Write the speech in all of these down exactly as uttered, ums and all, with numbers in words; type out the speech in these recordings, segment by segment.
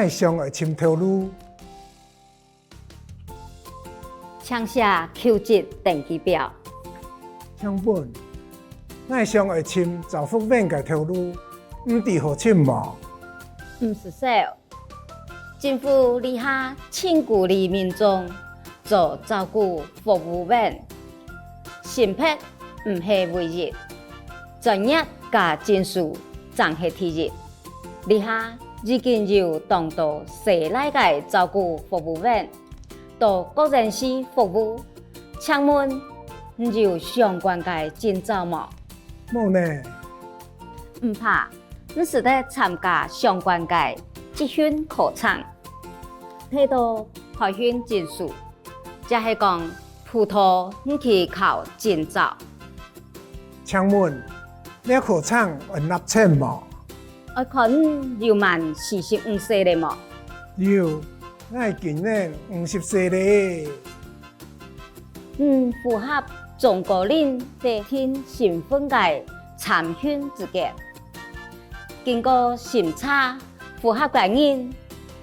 𠊎想愛尋頭路。請寫求職登記表。請問，𠊎想愛尋照服員个頭路，毋知好尋無？毋使愁，政府這下盡鼓勵民眾做照顧服務員，性別毋係唯一，專業加證書正係第一。這下已經有當多細賴个照顧服務員到各縣市服務，請問你有相關个證照無？無呢。毋怕，你使得參加相關个職訓課程，提到培訓證書， 就係講普通你去考證照。請問，這課程愛納錢無？愛看你有滿四十五歲了無？有，𠊎今年五十歲了。嗯，符合中高齡法定身份个參訓資格。經過審查，符合个人，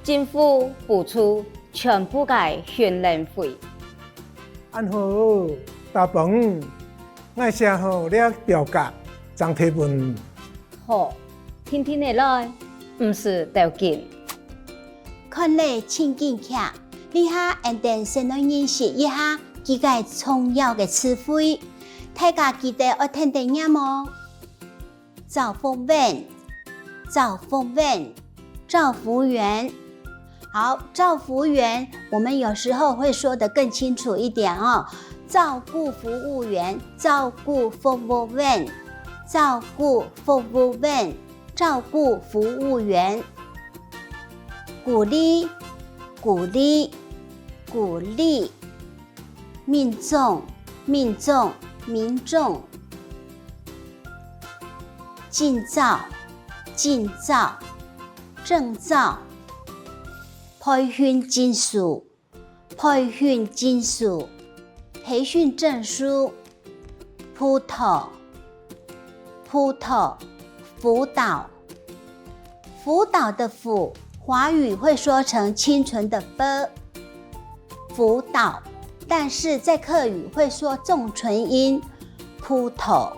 政府補助 全部个訓練費。恁好，打幫你，𠊎寫好這表格，正提分你。好，定定仔來，毋使鬥緊。看來盡緊遽，這下𠊎等先來認識一下幾個重要个詞彙，大家記得愛跈等唸哦。 照服員，照服員，照服員。好，照服員，我們有時候會說得更清楚一點哦。照顧服務員，照顧服務員，照顧服務員，照顧服務員。鼓勵，鼓勵，鼓勵。 民眾，民眾，民眾。證照，證照，證照。培訓證書，培訓證書，培訓證書。輔導，輔導，輔導。輔導的輔，華語會說成清純的ㄅ， 輔導，但是在客語會說重唇音，輔導，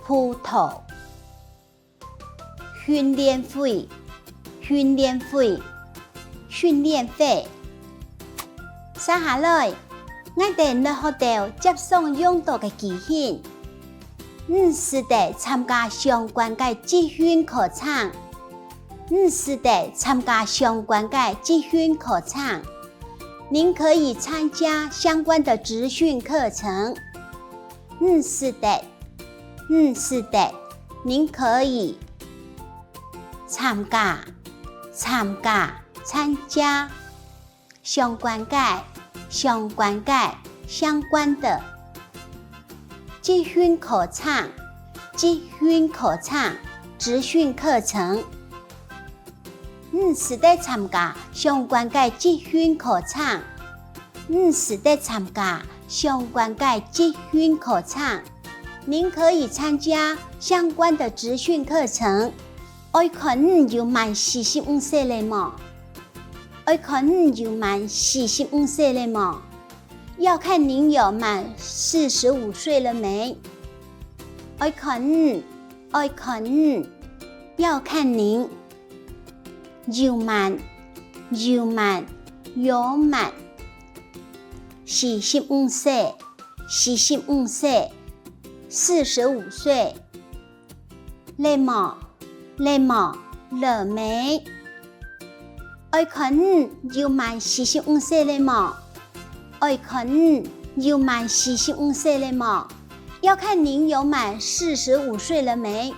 輔導。訓練費，訓練費，訓練費。接下來，𠊎等來學到輒常用到个句型。 你使得參加相關个職訓課程。你使得參加相關个職訓課程。您可以參加相關的職訓課程。你使得，你使得，您可以。參加，參加，參加。 相關个，相關个，相關的。職訓課程，職訓課程，職訓課程。你使得參加相關个職訓課程。你使得參加相關个職訓課程。您可以參加相關的職訓課程。愛看你有滿四十五歲了無？ 愛看你有滿四十五歲了無？要看您有滿四十五歲了沒？愛看你，愛看你，要看您。有滿，有滿，有滿。四十五歲，四十五歲，四十五歲。 了無？了無？了沒？愛看你有滿四十五歲了無？愛看你有滿四十五歲了無？要看您有滿四十五歲了沒？